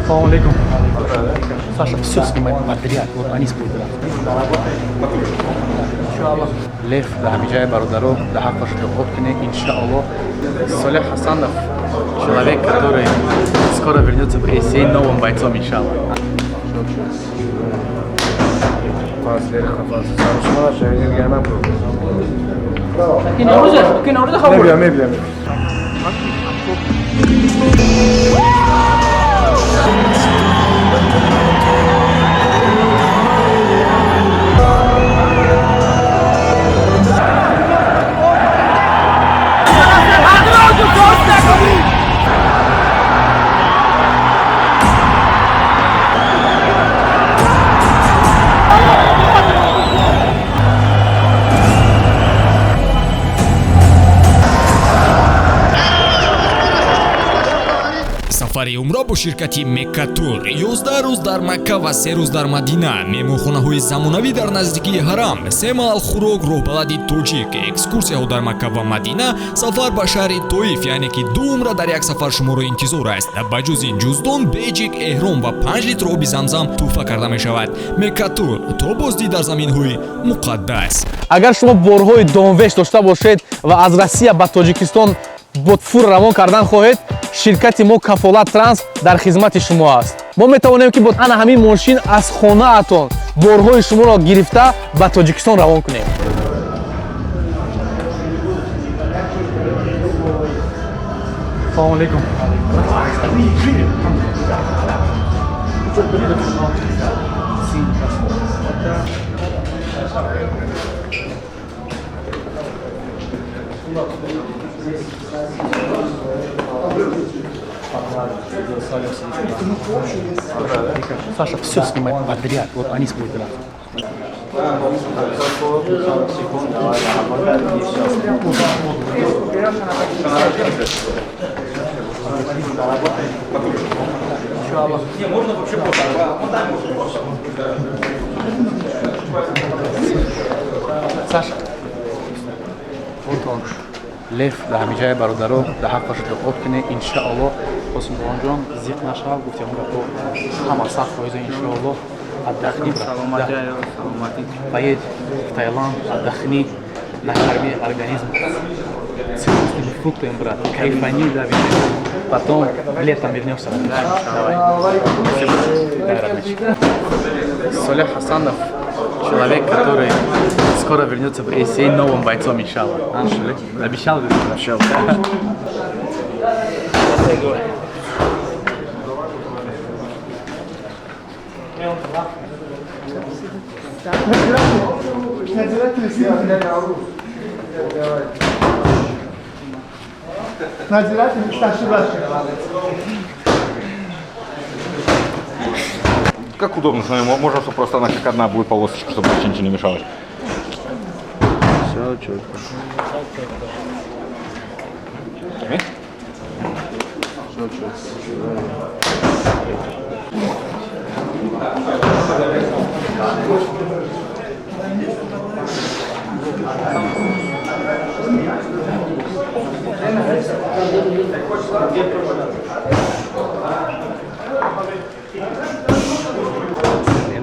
Салом алейкум. Саша, все снимай подряд. Вот они будут драться. Иншаллах. Лев да ҳамиҷаи бародаро да ҳаққаш дуо кунед, иншааллоҳ. Солеҳ Ҳасанов, человек, который скоро вернется в ACA новым бойцом, иншаллах. Сафари умра бо ширкати Меккатур: 11 рӯз дар Макка ва 3 рӯз дар Мадина, меҳмонхонаҳои замонавӣ дар наздикии ҳарам, се маҳал хӯрок, роҳбалади тоҷик, экскурсияҳо дар Макка ва Мадина, сафар ба шаҳри Тоиф, яъне ки ду умра дар як сафар шуморо интизор аст. Ба ҷуз ин, ҷуздон, беҷик, эҳром ва 5 литр оби Замзам тӯҳфа карда мешавад. Меккатур, то боздид дар заминҳои муқаддас. Агар шумо борҳои донвеш дошта бошед ва аз Россия ба Тоҷикистон бо фур равон кардан хоҳед, ширкати мо Кафолат Транс дар хизмати шумо аст. Мо метавонем, ки бо ана ҳамин мошин аз хонаатон борҳои шуморо гирифта, ба Тоҷикистон равон кунем. Салом алейкум. Саша, все снимай подряд. Вот они будут драться. Не, можно вообще просто. Саша. Вот он. Лев да ҳамиҷаи бародаро да ҳаққаш дуо кунед, иншааллоҳ. Қосимбонҷон, зиқ нашав, гуфтем гапо ҳама 100%, иншааллоҳ. Отдохни, брат. Да. Поедь в Таиланд, отдохни, накорми организм цитрусными фруктами, брат. Кайфани, да, видишь. Потом летом вернешься. Давай. Давай, родничек. Солеҳ Ҳасанов, человек, который скоро вернется в ACA новым бойцом, иншаллах. А, Шуле? Обещал, говорит? Обещал. Надзиратель, старший брат. Как удобно, смотри, можно, чтобы просто она как одна будет полосочка, чтобы вообще ничего не мешалось. Все четко. Э? Все четко.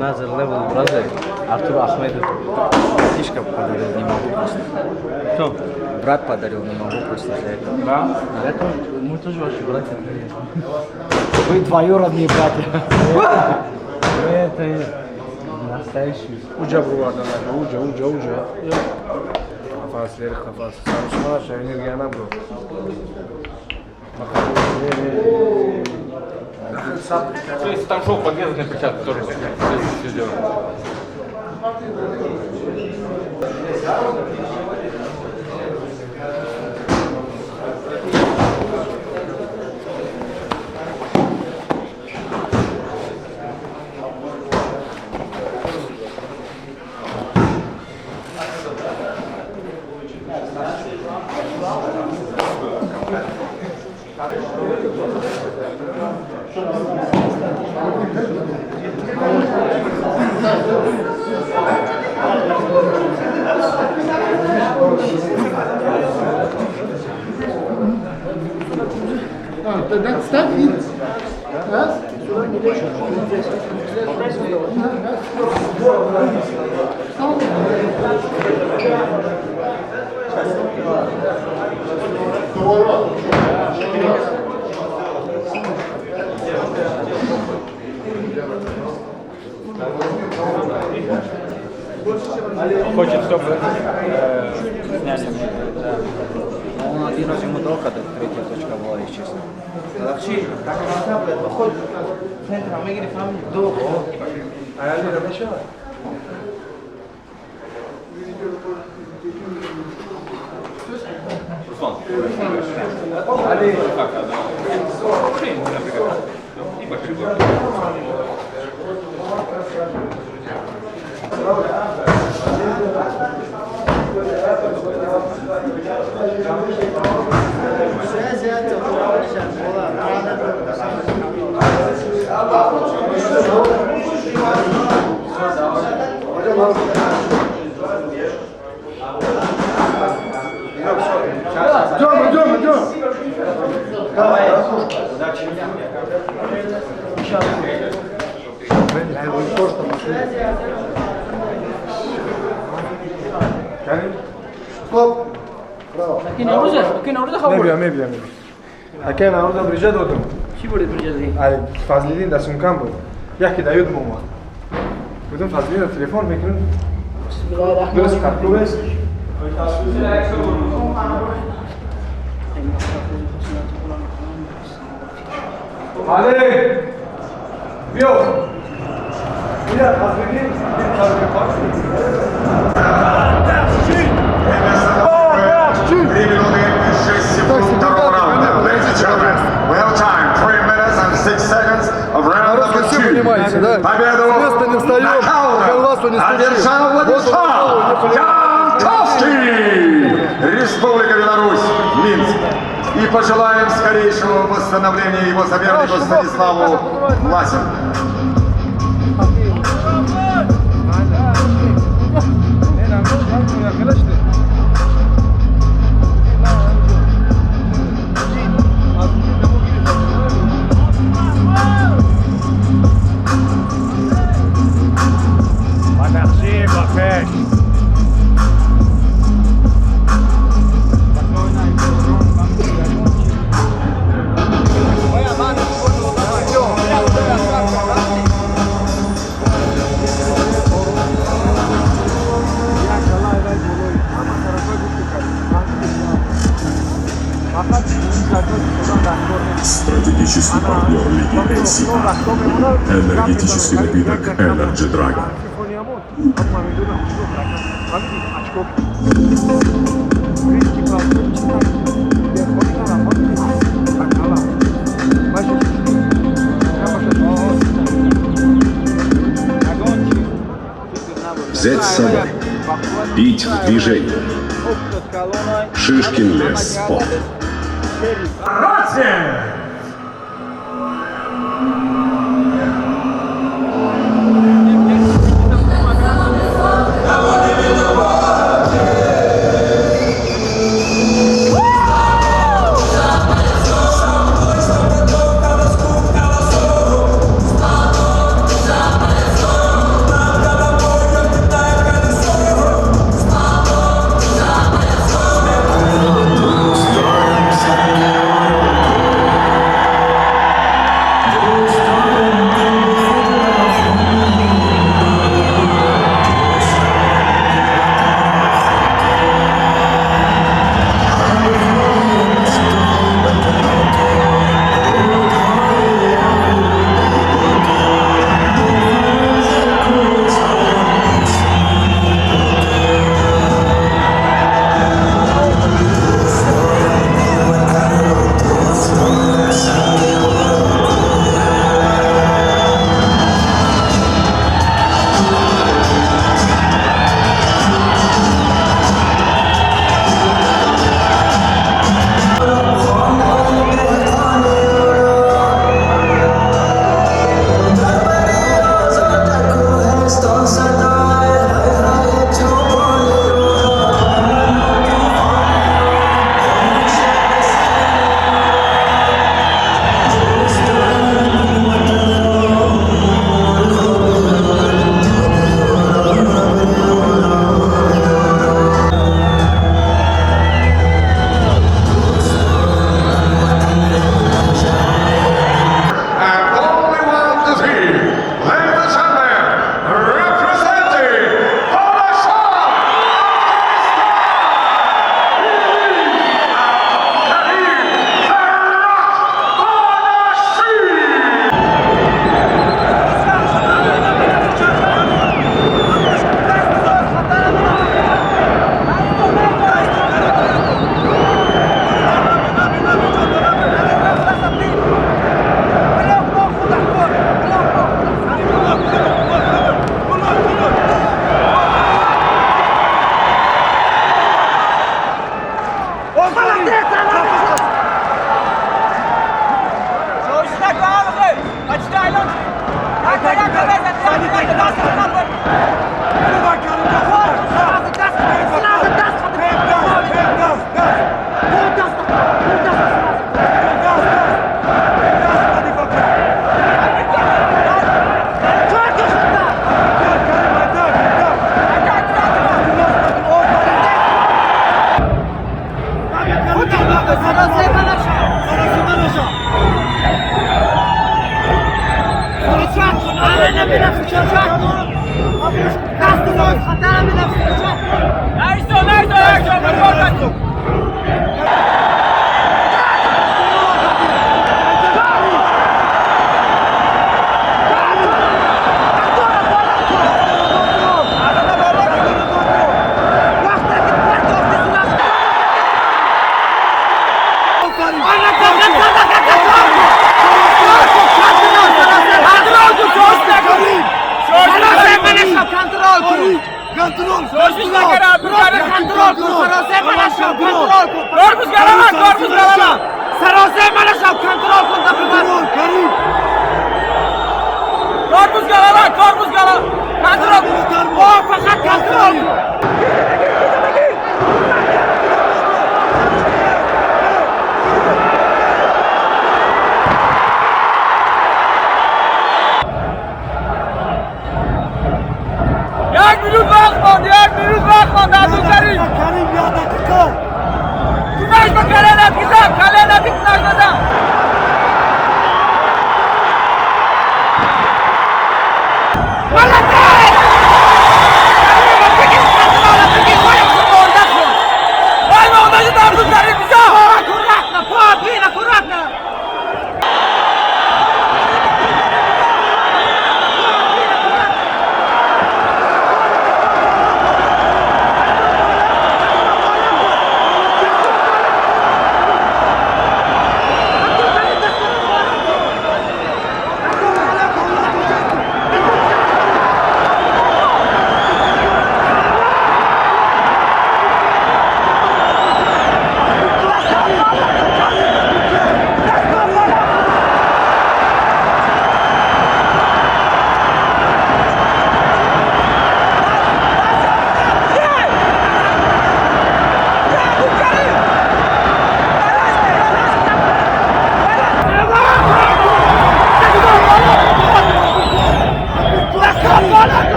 Another level, brother. Артур Ахмедов. Фишка подарил, не могу просто. Кто? Брат подарил, не могу просто за это. Да? Это мы тоже ваши братья. Вы двоюродные братья. Вы это настоящие. Уҷа буварда, уҷа, уҷа, уҷа. Қафас, лери қафас. Сарушмаша, энергия набро. То есть там шел подвязанный перчатки тоже все сделано. Да, ставь и раз, сюда не лезь. Раз. Встал. Хочет, чтобы сняли. Он один раз ему дал, когда третья точка была, если честно. Идем, идем, идем. Стоп. Мебия, мебия, мебия. Ака Наврӯза бриҷа додум. Чӣ бурд бриҷа? Ай, Фазлиддин дар сумкам буд. Яке да ёдам омад. Гуфтам, Фазлиддин телефон мекунем. Дуруст каркубес. Али! Биё! Бия, Фазлиддин, 3 минуты и 6 секунд второго раунда. Ladies and gentlemen, we have time. 3 minutes and 6 seconds of round Народ, number вы все 2. понимаете, да? Победу С места не встаем, нокаутом колбасу не стучим. одержал Вот он, Владислав не Янковский! Республика Беларусь, Минск. И пожелаем скорейшего восстановления его сопернику Станиславу Власенко. Стратегический партнер Лиги NCAA. Энергетический напиток Energy Dragon. Взять с собой. Пить в движении. Шишкин лес спорт. Рация!